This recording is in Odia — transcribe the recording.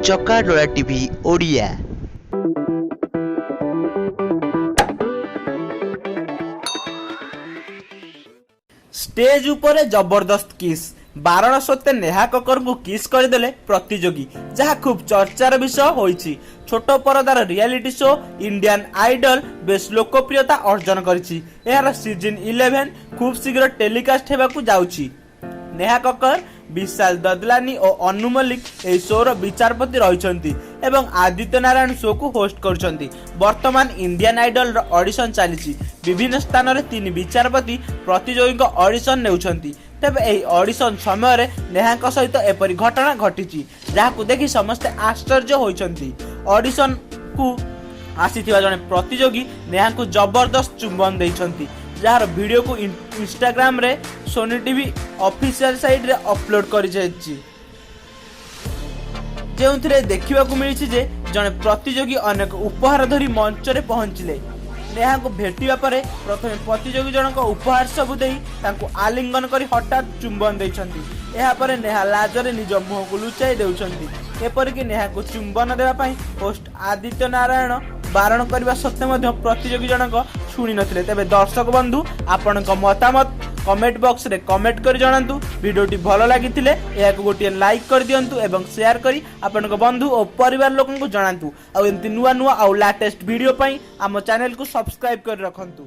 ଚକାଡୋଳା ଟିଭି ଓଡ଼ିଆ। ଷ୍ଟେଜ୍ ଉପରେ ଜବରଦସ୍ତ କିସ୍। ବାରଣ ସତ୍ତ୍ୱେ ନେହା କକ୍କରଙ୍କୁ କିସ୍ କରିଦେଲେ ପ୍ରତିଯୋଗୀ, ଯାହା ଖୁବ୍ ଚର୍ଚ୍ଚାର ବିଷୟ ହୋଇଛି। ଛୋଟ ପରଦାର ରିଆଲିଟି ଶୋ ଇଣ୍ଡିଆନ୍ ଆଇଡଲ ବେଶ୍ ଲୋକପ୍ରିୟତା ଅର୍ଜନ କରିଛି। ଏହାର ସିଜନ୍ 11 ଖୁବ୍ ଶୀଘ୍ର ଟେଲିକାଷ୍ଟ ହେବାକୁ ଯାଉଛି। ନେହା କକ୍କର, ବିଶାଲ ଦଦଲାନି ଓ ଅନୁ ମଲ୍ଲିକ ଏହି ଶୋର ବିଚାରପତି ରହିଛନ୍ତି ଏବଂ ଆଦିତ୍ୟ ନାରାୟଣ ଶୋକୁ ହୋଷ୍ଟ କରୁଛନ୍ତି। ବର୍ତ୍ତମାନ ଇଣ୍ଡିଆନ୍ ଆଇଡଲର ଅଡିସନ ଚାଲିଛି। ବିଭିନ୍ନ ସ୍ଥାନରେ ତିନି ବିଚାରପତି ପ୍ରତିଯୋଗୀଙ୍କ ଅଡିସନ ନେଉଛନ୍ତି। ତେବେ ଏହି ଅଡିସନ ସମୟରେ ନେହାଙ୍କ ସହିତ ଏପରି ଘଟଣା ଘଟିଛି, ଯାହାକୁ ଦେଖି ସମସ୍ତେ ଆଶ୍ଚର୍ଯ୍ୟ ହୋଇଛନ୍ତି। ଅଡିସନକୁ ଆସିଥିବା ଜଣେ ପ୍ରତିଯୋଗୀ ନେହାଙ୍କୁ ଜବରଦସ୍ତ ଚୁମ୍ବନ ଦେଇଛନ୍ତି, ଯାହାର ଭିଡିଓକୁ ଇନଷ୍ଟାଗ୍ରାମରେ ସୋନି ଟିଭି ଅଫିସିଆଲ ସାଇଟରେ ଅପଲୋଡ କରାଯାଇଛି, ଯେଉଁଥିରେ ଦେଖିବାକୁ ମିଳିଛି ଯେ ଜଣେ ପ୍ରତିଯୋଗୀ ଅନେକ ଉପହାର ଧରି ମଞ୍ଚରେ ପହଞ୍ଚିଲେ। ନେହାଙ୍କୁ ଭେଟିବା ପରେ ପ୍ରଥମେ ପ୍ରତିଯୋଗୀ ଜଣକ ଉପହାର ସବୁ ଦେଇ ତାଙ୍କୁ ଆଲିଙ୍ଗନ କରି ହଠାତ୍ ଚୁମ୍ବନ ଦେଇଛନ୍ତି। ଏହାପରେ ନେହା ଲାଜରେ ନିଜ ମୁହଁକୁ ଲୁଚାଇ ଦେଉଛନ୍ତି। ଏପରିକି ନେହାଙ୍କୁ ଚୁମ୍ବନ ଦେବା ପାଇଁ ହୋଷ୍ଟ ଆଦିତ୍ୟ ନାରାୟଣ ବାରଣ କରିବା ସତ୍ତ୍ୱେ ମଧ୍ୟ ପ୍ରତିଯୋଗୀ ଜଣକ ଶୁଣି ନଥିଲେ। ତେବେ ଦର୍ଶକ ବନ୍ଧୁ, ଆପଣଙ୍କ ମତାମତ କମେଣ୍ଟ ବକ୍ସରେ କମେଣ୍ଟ କରି ଜଣାନ୍ତୁ। ଭିଡ଼ିଓଟି ଭଲ ଲାଗିଥିଲେ ଏହାକୁ ଗୋଟିଏ ଲାଇକ୍ କରିଦିଅନ୍ତୁ ଏବଂ ସେୟାର କରି ଆପଣଙ୍କ ବନ୍ଧୁ ଓ ପରିବାର ଲୋକଙ୍କୁ ଜଣାନ୍ତୁ। ଆଉ ଏମିତି ନୂଆ ନୂଆ ଆଉ ଲାଟେଷ୍ଟ ଭିଡ଼ିଓ ପାଇଁ ଆମ ଚ୍ୟାନେଲକୁ ସବସ୍କ୍ରାଇବ୍ କରି ରଖନ୍ତୁ।